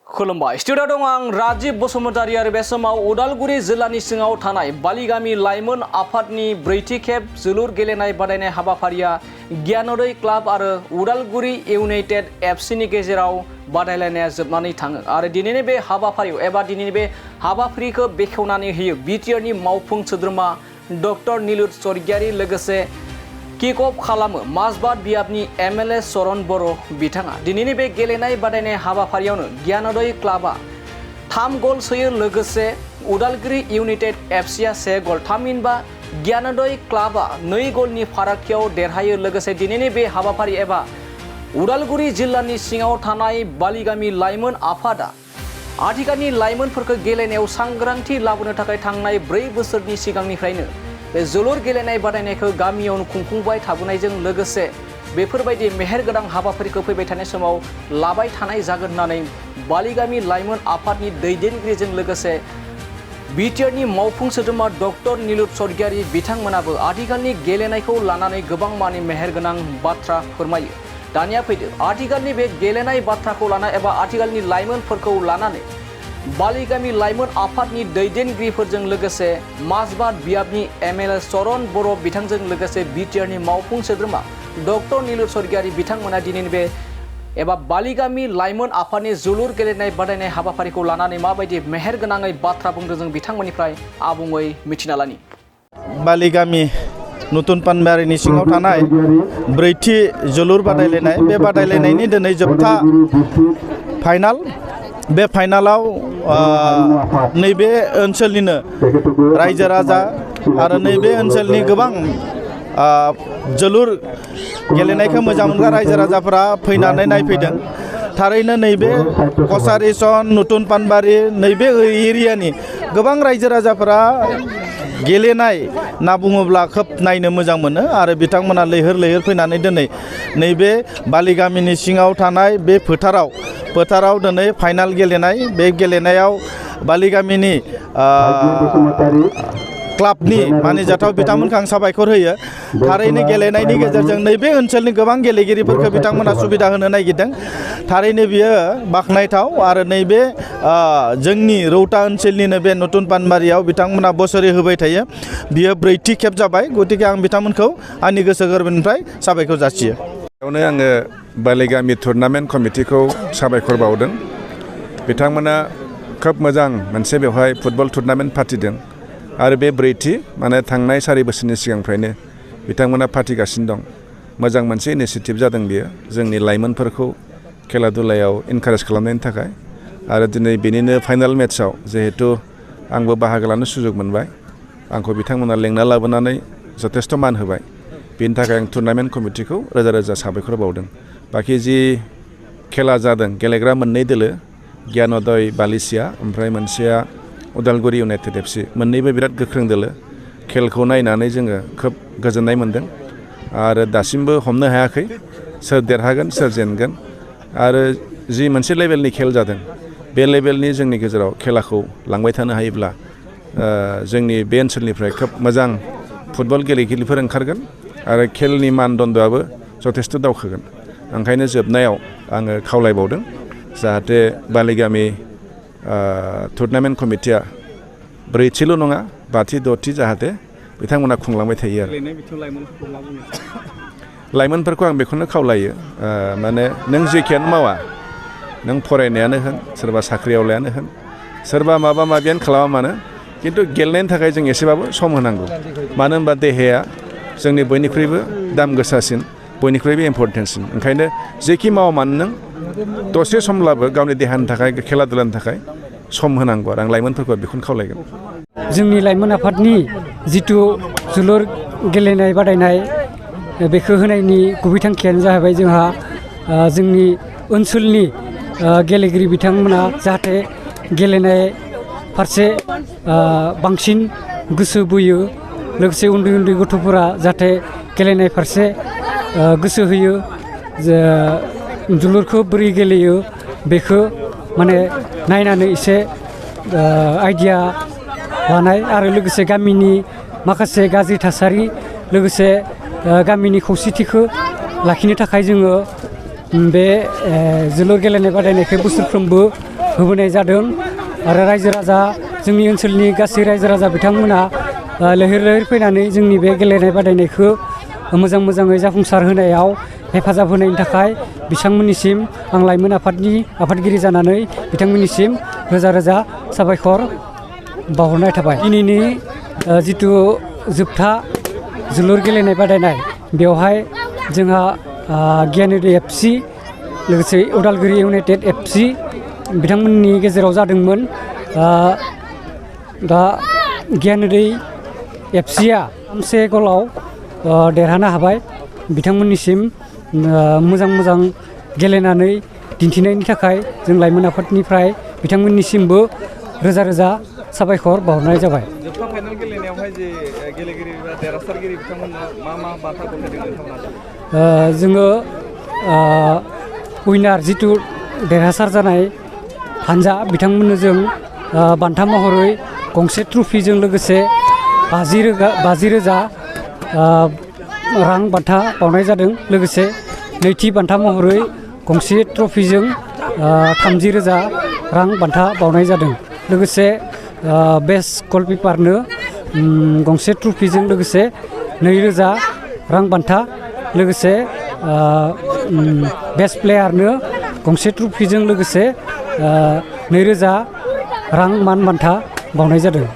खुलुमबाय स्टुडिअ दं आं राजीव बसुमतारी आरो बे समाव उदालगुरि जिल्लानि सिङाव थानाय बालिगामि लाइमोन आफादनि ब्रैथि खेब जोलुर गेलेनाय बादायनाय हाबाफारिया ज्ञानोदय क्लाब आरो उदालगुरि इउनाइटेड एफसिनि गेजेराव बादायलायनाया जोबनानै थाङो आरो दिनैनि बे हाबाफारियाव एबा दिनैनि बे हाबाफारिखौ बेखेवनानै होयो बिटिआरनि मावफुं सोद्रोमा डक्टर नीलुत स्वर्गियारि लोगोसे किक अफ खालामो माजबाद बियाबनि एमएलए चरण बर' बिथाङा दिनैनि बे गेलेनाय बादायनाय हाबाफारियावनो ज्ञानोदय क्लाबआ 3 गल सोयो लोगोसे उदालगुरि इउनाइटेड एफसिआ 1 गल थामहिनबा ज्ञानोदय क्लाबआ 2 गलनि फारागथियाव देरहायो लोगोसे दिनैनि बे हाबाफारि एबा उदालगुरि जिल्लानि सिङाव थानाय बालिगामि लाइमोन आफादा आथिखालनि लाइमोनफोरखौ गेलेनायाव सांग्रांथि लाबोनो थाखाय थांनाय 4 बोसोरनि सिगांनिफ्रायनो बे जोलुर गेलेनाय बादायनायखौ गामियावनो खुंफुंबाय थाबोनायजों लोगोसे बेफोरबायदि मेहेरगोनां हाबाफारिखौ फैबाय थानाय समाव लाबाय थानाय जागोन होननानै बालिगामि लाइमोन आफादनि दैदेनगिरिजों लोगोसे बिटिआरनि मावफुं सोद्रोमा डक्टर नीलुत स्वर्गियारि बिथांमोनाबो आथिखालनि गेलेनायखौ लानानै गोबां मानि मेहेरगोनां बाथ्रा फोरमायो। दानिया फैदो आथिखालनि बे गेलेनाय बाथ्राखौ लाना एबा आथिखालनि लाइमोनफोरखौ लानानै बालिगामि लाइमोन आफादनि दैदेनगिरिफोरजों लोगोसे माजबाद बियाबनि एमएलए चरण बर' बिथांजों लोगोसे बिटिआरनि मावफुं सोद्रोमा डक्टर नीलुत स्वर्गियारि बिथांमोना दिनैनि बे एबा बालिगामि लाइमोन आफादनि जोलुर गेलेनाय बादायनाय हाबाफारिखौ लानानै माबायदि मेहेरगोनाङै बाथ्रा बुंदों जों बिथांमोननिफ्राय आबुङै मिथिना लानि। बालिगामि नतुन पानबारिनि सिङाव थानाय ब्रैथि जोलुर बादायलायनाय बे बादायलायनायनि दिनै जोबथा फाइनाल बे फाइनालाव नैबे ओनसोलनिनो रायजो राजा आरो नैबे ओनसोलनि गोबां जोलुर गेलेनायखौ मोजां मोनग्रा रायजो राजाफोरा फैनानै नायफैदों। थारैनो नैबे कसारि सन नतुन पानबारि नैबे एरियानि गोबां रायजो राजाफोरा गेलेनाय ना बुङोब्ला खोब नायनो मोजां मोनो आरो बिथांमोना लैहोर लैहोर फैनानै दिनै नैबे बालिगामिनि सिङाव थानाय बे फोथाराव दिनै फाइनाल गेलेनाय बे गेलेनायाव बालिगामिनि क्लाबनि मानिजाथाव बिथांमोनखौ आं साबायखर होयो। थारैनो गेलेनायनि गेजेरजों नैबे ओनसोलनि गोबां गेलेगिरिफोरखौ बिथांमोना सुबिदा होनो नागिरदों। थारैनो बियो बाख्नायथाव आरो नैबे जोंनि रौता ओनसोलनिनो बे नतुन पानबारियाव बिथांमोना बोसोरै होबाय थायो। बियो ब्रैथि खेब जाबाय गतिके आं बिथांमोनखौ आंनि गोसो गोरबोनिफ्राय साबायखर जासियो। बेयावनो आङो बालिगामि टुर्नामेन्ट कमिटिखौ साबायखर बावदों। बिथांमोना खोब मोजां मोनसे बेवहाय फुटबल टुर्नामेन्ट फाथिदों आरो बे ब्रैथि माने थांनाय 4 बोसोरनि सिगांनिफ्रायनो बिथांमोना फाथिगासिनो दं। मोजां मोनसे इनिसिएटिभ जादों बियो जोंनि लाइमोनफोरखौ खेला दुलायाव इनकारेज खालामनायनि थाखाय आरो दिनै बेनिनो फाइनाल मेट्सआव जिहेतु आंबो बाहागो लानो सुजुग मोनबाय आंखौ बिथांमोना लेंना लाबोनानै जथेस्थ' मान होबाय। बेनि थाखाय आं टुर्नामेन्ट कमिटिखौ रोजा रोजा साबायखर बावदों। बाखि जि खेला जादों गेलेग्रा 2 दोलो ज्ञानोदय बालिसिया ओमफ्राय मोनसेया उदालगुरि इउनाइटेड एफसि मोननैबो बिराद गोख्रों दोलो खेलखौ नायनानै जोङो खोब गोजोननाय मोनदों आरो दासिमबो हमनो हायाखै सोर देरहागोन सोर जेनगोन आरो जि मोनसे लेभेलनि खेल जादों बे लेभेलनि जोंनि गेजेराव खेलाखौ लांबाय थानो हायोब्ला जोंनि बे ओनसोलनिफ्राय खोब मोजां फुटबल गेलेगिरिफोर ओंखारगोन आरो खेलनि मानदन्द'आबो जथेस्थ' दावखोगोन। ओंखायनो जोबनायाव आङो खावलायबावदों जाहाथे बालिगामि टुर्नामेन्ट कमिटिया 4थिल' नङा 5थि 6थि जाहाथे बिथांमोना खुंलांबाय थायो आरो लाइमोनफोरखौ आं बेखौनो खावलायो माने नों जेखियानो मावा नों फरायनायानो होन सोरबा साख्रियावलायानो होन सोरबा माबा माबियानो खालामा मानो खिन्थु गेलेनायनि थाखाय जों एसेबाबो सम होनांगौ। मानो होनबा देहाया जोंनि बयनिख्रुइबो दाम गोसासिन बयनिख्रुइबो इम्परटेन्टसिन। ओंखायनो जेखि मावा मानो नों दसे समब्लाबो गावनि देहानि थाखाय खेला दुलानि थाखाय सम होनांगौ आरो आं लाइमोनफोरखौ बेखौनो खावलायगोन। जोंनि लाइमोन आफादनि जिथु जोलुर गेलेनाय बादायनाय बेखौ होनायनि गुबै थांखियानो जाहैबाय जोंहा जोंनि ओनसोलनि गेलेगिरि बिथांमोना जाहाथे गेलेनाय फारसे बांसिन गोसो बोयो लोगोसे उन्दै उन्दै गथ'फोरा जाहाथे गेलेनाय फारसे गोसो होयो जोलुरखौ बोरै गेलेयो बेखौ माने नायनानै एसे आइडिया लानाय आरो लोगोसे गामिनि माखासे गाज्रि थासारि लोगोसे गामिनि खौसेथिखौ लाखिनो थाखाय जोङो बे जोलुर गेलेनाय बादायनायखौ बोसोरफ्रोमबो होबोनाय जादों आरो रायजो राजा जोंनि ओनसोलनि गासै रायजो राजा बिथांमोना लैहोर लैहोर फैनानै जोंनि बे गेलेनाय बादायनायखौ मोजाङै जाफुंसार होनायाव हेफाजाब होनायनि थाखाय बिथांमोननिसिम आं लाइमोन आफादनि आफादगिरि जानानै बिथांमोननिसिम रोजा रोजा साबायखर बावहरनाय थाबाय। दिनैनि जिथु जोबथा जोलुर गेलेनाय बादायनाय बेवहाय जोंहा गियानोदय FC लोगोसे उदालगुरि इउनाइटेड FC बिथांमोननि गेजेराव जादोंमोन। दा गियानोदय FCआ 3 गलाव देरहानो हाबाय। बिथांमोननिसिम मोजां गेलेनानै दिन्थिनायनि थाखाय जों लाइमोन आफादनिफ्राय बिथांमोननिसिमबो रोजा रोजा साबायखर बावहरनाय जाबाय। जोबथा फाइनाल गेलेनायावहाय जे गेलेगिरि बा देरहासारगिरि बिथांमोननो मा बान्था गथायदों नोंथांमोना? जोङो उइनार जिथु देरहासार जानाय हानजा बिथांमोननो जों बान्था महरै गंसे ट्रफिजों लोगोसे 50,000 रां बान्था बावनाय जादों। लोगोसे नैथि बान्था महरै गंसे ट्रफिजों 30,000 रां बान्था बावनाय जादों। लोगोसे बेस्ट गलकिपारनो गंसे ट्रफिजों लोगोसे 2,000 रां बान्था, लोगोसे बेस्ट प्लेयारनो गंसे ट्रफिजों लोगोसे 2,000 रां मान बान्था बावनाय जादों।